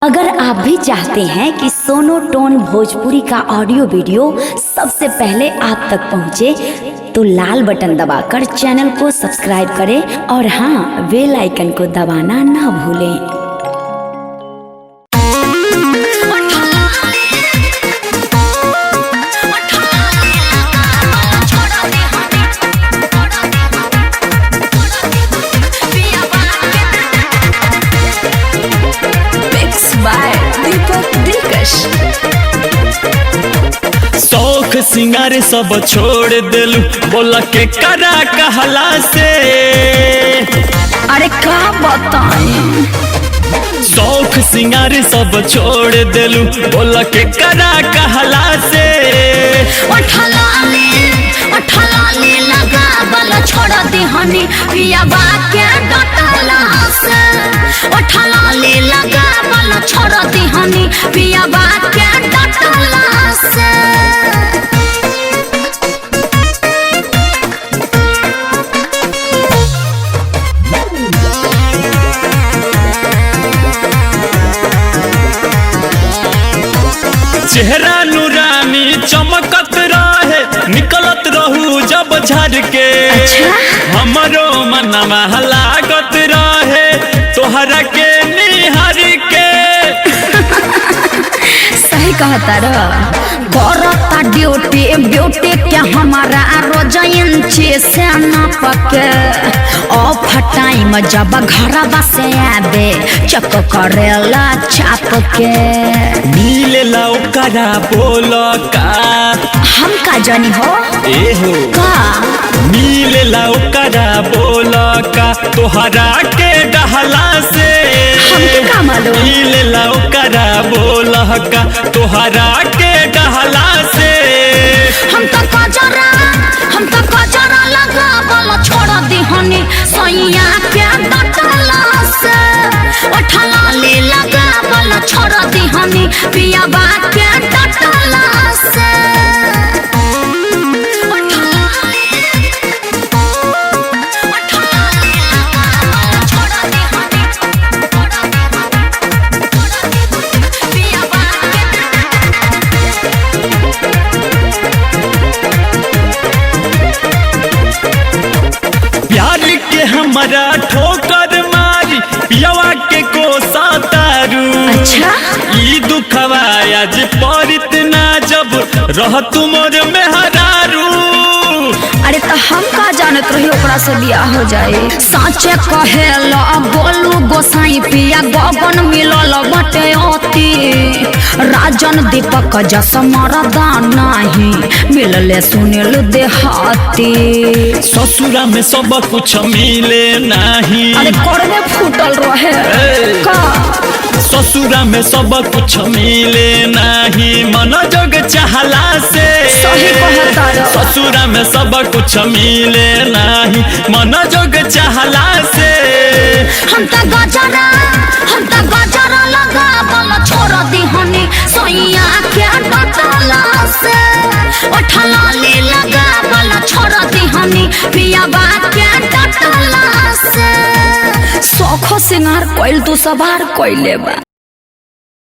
अगर आप भी चाहते हैं कि सोनो टोन भोजपुरी का ऑडियो वीडियो सबसे पहले आप तक पहुंचे, तो लाल बटन दबाकर चैनल को सब्सक्राइब करें और हाँ, बेल आइकन को दबाना ना भूलें। Mix by Deepak Dilkash. शौख सिंगार सब छोड़ देलू बोला के करा कहला से। अरे का बताई, शौख सिंगार सब छोड़ देलू बोला के करा कहला से। उठलाले लगा बल छोड़ देहनी पियाबा के डटला से। उठलाले लगा बल छोड़ देहनी पियाबा के डटला से। चेहरा नूरानी चमकत रहे निकलत रहू जब झड़ के। अच्छा? हमरो मनवा लागत रहे तोहरा के निहार के। सही कहता र करता ड्यूटी ब्यूटी के हमारा रोजन से न पके। ऑफ टाइम जब घरवा से आबे चक करेला चाप के। मिलेला ओकरा बोल का। हम का जानी हो ए हो का। मिलेला ओकरा बोल का तोहरा के डहला से। हमके का मालूम? मिलेला ओकरा बोल का तोहरा के डहला से। हम तो कजरा, हम तो कजरा लगा बल छोड़ दिहनी सैया के डटला से। उठला ले लगा बल छोड़ दिहनी पियाबा के डटला से। उठला ले लगा बल छोड़ दिहनी, छोड़ दिहनी, छोड़ दिहनी पियाबा के। प्यार के हमारा ठोकर मारी पियावा के कोसा तारू। अच्छा? ई दुखवा आज परित ना जब रह तुमोर मेहरारू। अरे तो हम का जानत रही ओकरा से बियाह हो जाए। साचे कहेला बोलू गोसाई पिया गगन मिलल बटे अति। राजन दीपक जस मरदा नाही मिलले सुनिल देहाती। ससुरा में सब कुछ मिले नाही। अरे करवे फूटल रहे ए। का। ससुरा में सब कुछ मिले नाही मन जोग चाहला से। सही कहता र। ससुरा में सब कुछ मिले नाही मन जोग चाहला से। हम त गजरा, हम त गजरा लगा बल छोड़ दिहनी सैया के डटला से। उठला ले लगा बल छोड़ दिहनी पियाबा के डटला से। शौखो सिंगार कइल तू सवार कइले बा।